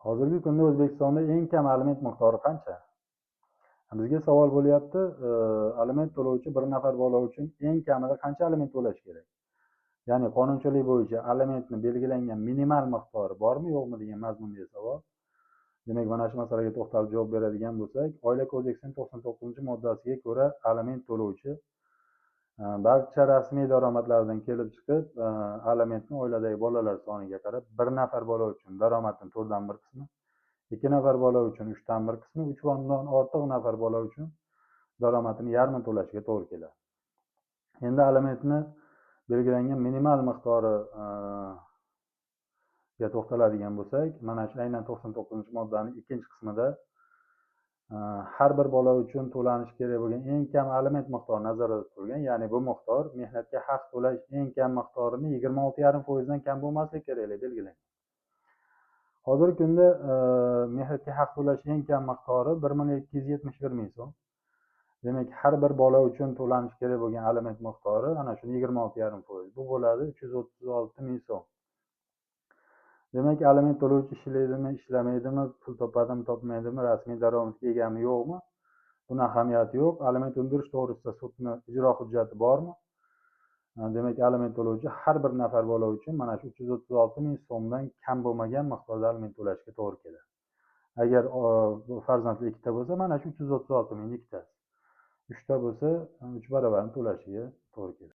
Hozirgi kunda O'zbekistonda eng kam aliment miqdori qancha? Bizga savol bo'lyapti, aliment to'lovchi bir nafar bola uchun eng kamida qancha aliment to'lash kerak? Ya'ni qonunchilik bo'yicha alimentni belgilangan minimal miqdori bormi, yo'qmi degan mazmundagi savol. Demak, mana shu masalaga to'xtalib javob beradigan bo'lsak, Oila kodeksining 99-moddasiga ko'ra aliment to'lovchi barcha rasmiy daromadlardan kelib chiqib, alimentni oiladagi bolalar soniga qarab bir nafar bola uchun daromadning to'rtdan bir qismi, ikki nafar bola uchun uchdan bir qismi, uch va undan ortiq nafar bola uchun daromadini yarmini to'lashiga to'g'ri keladi. Endi alimentni belgilangan minimal miqdoriga to'xtaladigan bo'lsak, mana shu aynan 99-moddaning ikkinchi qismida har bir bola uchun to'lanishi kerak bo'lgan eng kam aliment miqdori nazarda tutilgan. Ya'ni bu miqdor mehnatga haq to'lash eng kam miqdorini 26,5%dan kam bo'lmasligi kerakligi belgilangan. Hozirgi kunda mehnatga haq to'lash eng kam miqdori 1 271 000 so'm. Demak, har bir bola uchun to'lanishi kerak bo'lgan aliment miqdori ana shuni 26,5%. Bu bo'ladi 336 000 so'm. Demak, aliment to'lovchi ishlaydimi, ishlamaydimi, pul topadimi, topmaydimi, rasmiy daromadga egami, yo'qmi, buni ahamiyati yo'q. Aliment undirish to'g'risida sudni ijro hujjati bormi? Demak, aliment to'lovchi har bir nafar bola uchun mana shu 336 000 so'mdan kam bo'lmagan miqdorda aliment to'lashga to'g'ri keladi. Agar farzandli ikkita bo'lsa, mana shu 336 000 ikkitasi. Uchta bo'lsa, uch baravarini to'lashiga to'g'ri keladi.